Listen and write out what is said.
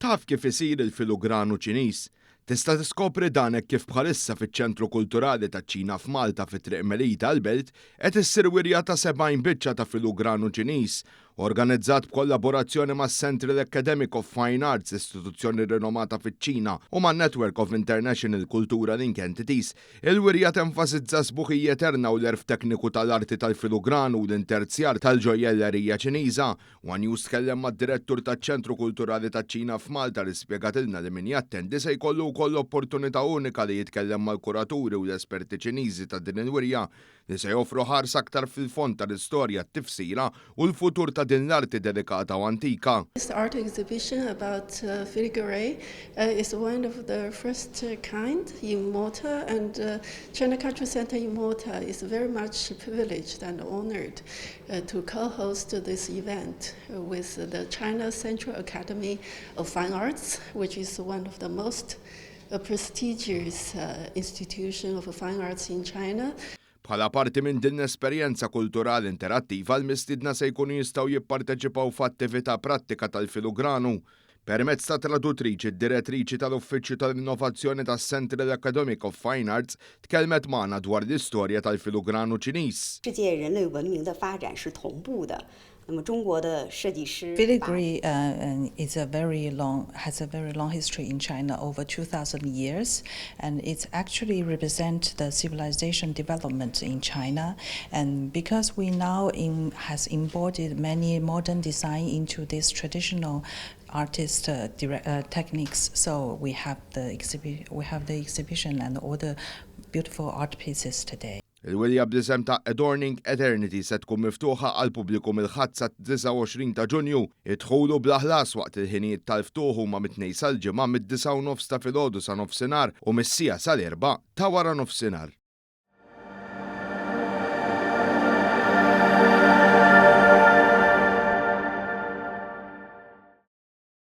Taf kif isir il-filugranu Ċiniż? Tista' tiskopri dan hekk kif bħalissa fiċ-Ċentru Kulturali taċ-Ċina f'Malta fi Triq Melita l-Belt qed issir wirja ta' 70 biċċa ta' filugranu Ċiniż, organizzat b'kollaborazzjoni mas-Central Academic of Fine Arts, istituzzjoni rinomata fiċ-Ċina, u man-Network of International Cultural Link Entities. Il-wirja tenfasizza s-sbuħija eterna u l-għerf tekniku tal-arti tal-filugranu u l-interzjar tal-ġojjellerija Ċiniża. One News tkellem mad-Direttur taċ-Ċentru Kulturali taċ-Ċina f'Malta li spjegatilna li min jattendi se jkollu wkoll l-opportunità unika li jitkellem mal-kuraturi u l-esperti Ċiniżi ta' din il-wirja li se joffru ħarsa aktar fil-fond tal-istorja, t-tifsira u l-futur ta' din l-arti delikata u antika. This art exhibition about filigree is one of the first kind in Malta, and China Cultural Center in Malta is very much privileged and honored to co-host this event with the China Central Academy of Fine Arts, which is one of the most prestigious institution of fine arts in China. Bħala parti minn din l-esperjenza kulturali interattiva, l-mistiedna se jkunu jistgħu jipparteċipaw f'attività prattika tal-filugranu. Permezz ta' traduttriċi, d-direttriċi tal-Uffiċċju tal-Innovazzjoni tas-Central Academic of Fine Arts tkellmet magħna dwar l-istorja tal-filugranu Ċiniż. 世界人类文明的发展是同步的。那么中国的设计师 Filigree is a very long has a very long history in China, over 2,000 years, and it actually represent the civilization development in China. And because we now in, has embodied many modern design into this traditional artist techniques, so we have the exhibition and all the beautiful art pieces today. Il-wirja bl-isem ta' Adorning Eternity se tkun miftuħa għall-pubbliku mill-Ħadd sa 29 ta' Ġunju. Id-dħul hu bla ħlas waqt il-ħinijiet tal-ftuħ huma mit-Tnejn sal-Ġimgħa mid-9:30 ta' filgħodu sa nofsinhar u mis-siegħa sal-4 ta' wara nofsinhar.